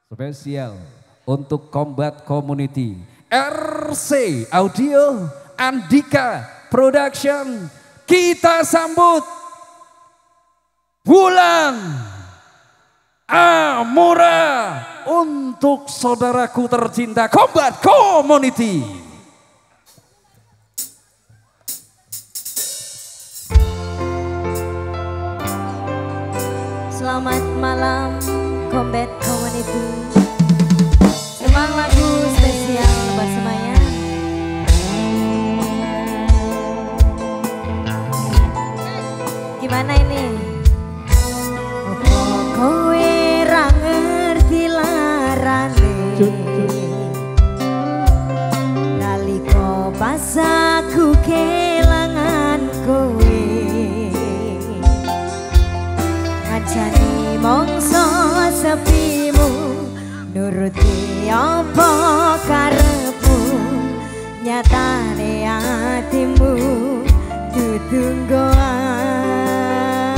Spesial untuk Combat Community, RC Audio, Andika Production. Kita sambut Wulan Amura untuk saudaraku tercinta Combat Community. Selamat malam Combat Community. Emang lagu spesial buat semuanya. Gimana ini? Opo kowe ra ngerti larane, nalika pas aku kelangan kowe, ngajani mongso sepimu, nuruti apa karepmu, nyatane atimu dudu nggo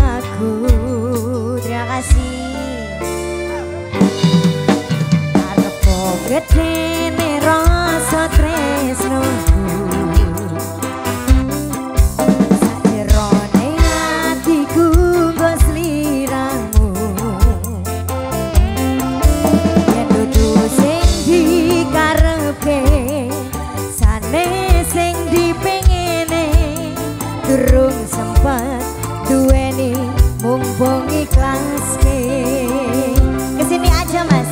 aku. Terima kasih. Arepo gedene rasa tresnoku, sajerone atiku nggo sliramu, yen dudu sing dikarepke sane sing dipengene, durung sempet duweni mumpung ikhlaske. Kesini aja mas.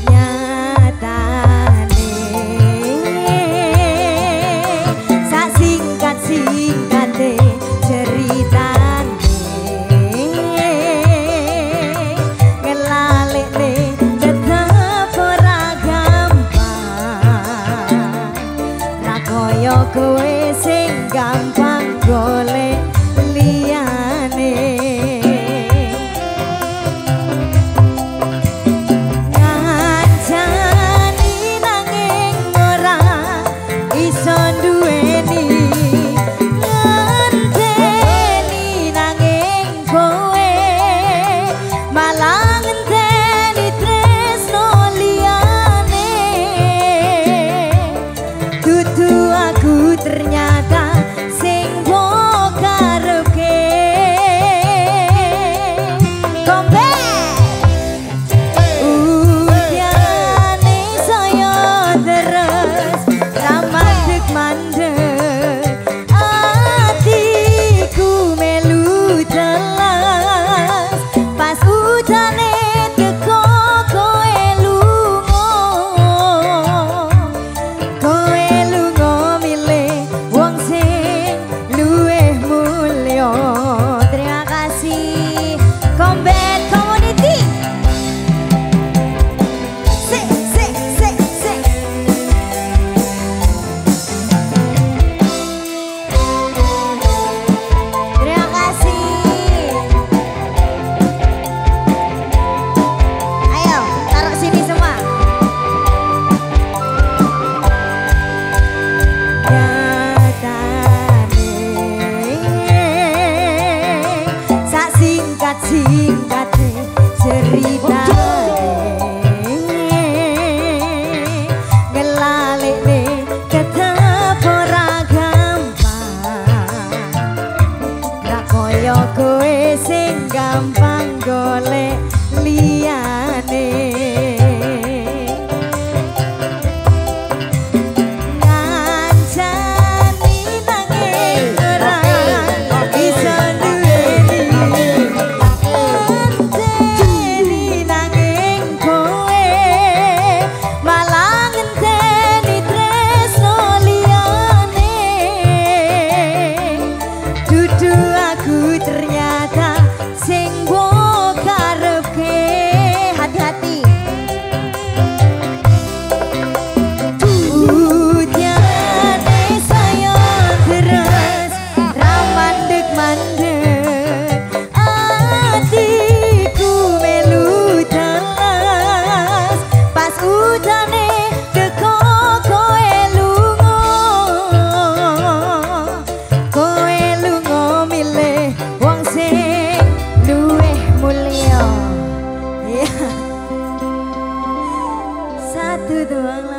Nyatane sak singkat-singkate ceritane, ngelalekne tetep ora gampang, ra koyo kowe sing gampang golek liyane. Ngancani nanging ora iso duweni, ngenteni nanging kowe malah ngenteni tresno liyane. Dudu aku ternyata sing mbok karepke. Udyane saya deres ra mandeg mandeg, atiku melu teles pas udan Dudu wong.